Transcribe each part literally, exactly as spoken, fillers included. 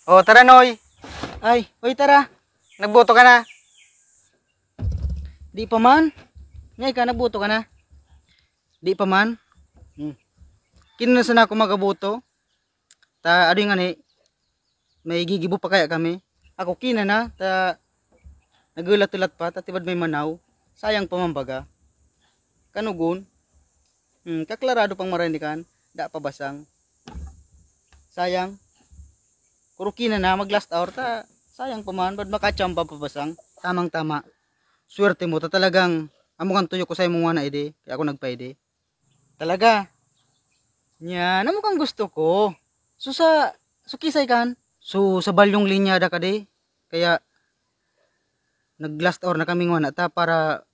O, tara, Noy. Ay, oy, tara. Nagboto ka na? Di pa man. Ngay ka, nagboto ka na? Di pa man. Hmm. Kina na sana ako magaboto. Ta, ano yung ani, may gigibo pa kaya kami? Ako kina na, ta, naghulat-hulat pa, ta tibad may manaw. Sayang pa man baga. Kanugon, hmm, kaklarado pang maranikan, da pa basang. Sayang. Kuro kina na, mag last hour ta, sayang pa man, bad makachamba pa basang. Tamang-tama. Swerte mo, ta talagang, amo kan tuyo ko sa imong wana idi, kaya ako nagpaidi. Talaga? Nya, amo kan gusto ko. So sa, so kisay kan? So sa balyong linya da ka di, kaya nag last hour na kami ngwana ta para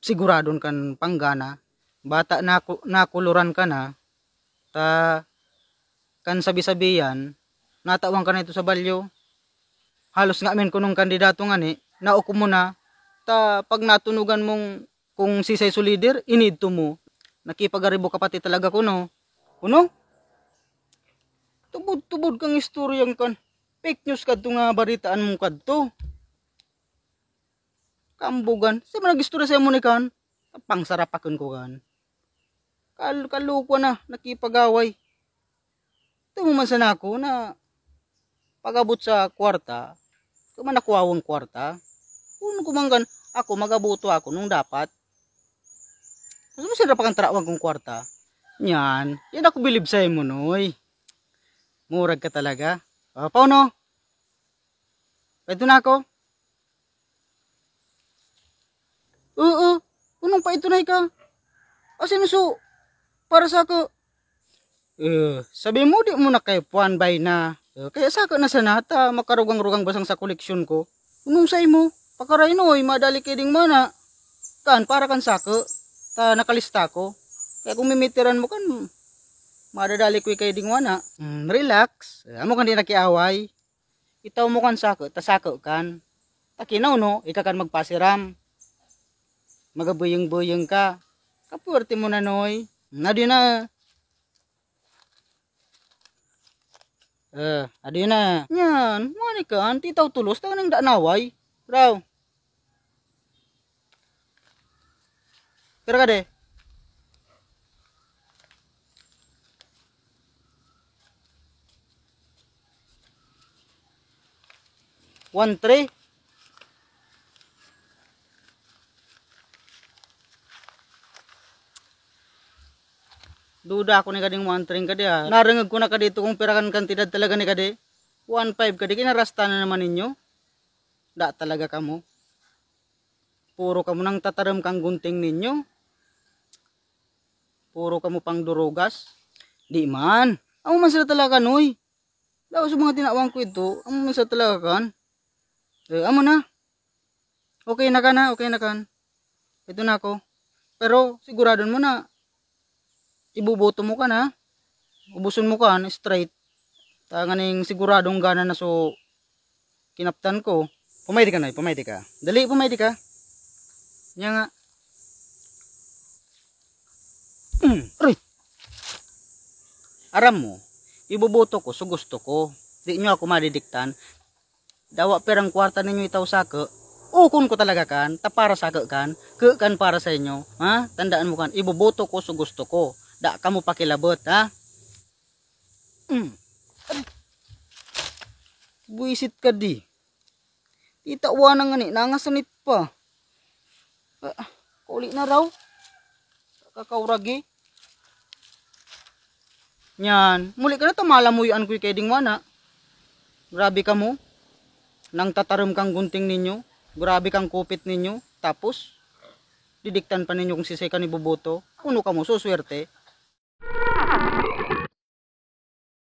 siguradon kan panggana. Bata na, nakuluran ka na, ta kan sabi-sabihan, natawan ka na ito sa balyo. Halos nga men kunong kandidato ngani, naokom mo na, ta pag natunugan mong kung sisay so lider, inidto mo. Nakipagaribo ka pati talaga kuno. Kuno? Tubod-tubod kang istoryang kan. Fake news kadto nga baritaan mo kadto. Kambugan. Sa mga nag-istorya sa imo ni kan, pangsarapakon ko kan. Kal kaloko na, nakipag-away. Ito mo man sana ako na pag-abot sa kwarta, kung man nakuha ang kwarta, kung kuman kan, ako, magaboto ako nung dapat. Gusto mo sila pa kang trawan kong kwarta? Yan. Yan ako bilib sa imo, Noy. Murag ka talaga. O, pauno? Pwede na ako? Oo, unong paitunay ka. Asin so, para sa ako, eh, sabi mo, di mo na kay Puan bay na. Eh, kaya saka na sana, ta makarugang-rugang basang sa koleksyon ko. Unong sa imo, pakaraynoy, madali kay ding mana. Kan, para kan sako, ta nakalista ko. Kaya kung mimitiran mo kan, madadali ko kay ding mana. Hmm, relax. Eh, amo kan di nakiaway. Itaw mo kan sako, ta sako kan. Ta kinaw no, ika kan magpasiram. Magabuyeng-buyeng ka. Kapuwerte mo na, Noy. Adi na. Eh, adi na. Yan, mani ka, anti taw tulos, tanang danaway. Raw. Pira ka de? One three. Duda ako ni kading one three kadi, ah. Narengeg ko na kadito kung pira kan kantidad talaga ni kadi. One five kadi, kinarasta na naman ninyo. Da talaga kamo. Puro kamo nang tataram kang gunting ninyo. Puro kamo pang durugas. Di man. Amo man sila talaga, Noy. Daw sa mga tinawan ko ito, amo man sila talaga kan. Eh, amo na. Okay na kan, ha? Okay na kan. Ito na ako. Pero siguradon mo na iboboto mo kan, ha? Ubuson mo kan, straight. Tanganing siguradong gana na so kinaptan ko. Pumaydi ka, Noy, pumaydi ka. Dali, pumaydi ka. Nya nga. Hmm, aray! Aram mo, iboboto ko so gusto ko. Di nyo ako madidiktan. Dawa pirang kwarta ninyo itaw sako. Ukon ko talaga kan, ta para sako kan, ke kan para sa inyo. Ha? Tandaan mo kan, iboboto ko so gusto ko. Da kamo pakilabot, ha? Mm. Buisit ka di. Titawan na ngani, nangasanit pa. Ah, kauli na raw. Kakauragi. Nyan, muli ka na ta malamuyan ko kay ding wana. Grabe kamo. Nang tataram kang gunting ninyo. Grabe kang kupit ninyo. Tapos, didiktan pa ninyo kung sisay kan iboboto. Uno kamo, suswerte.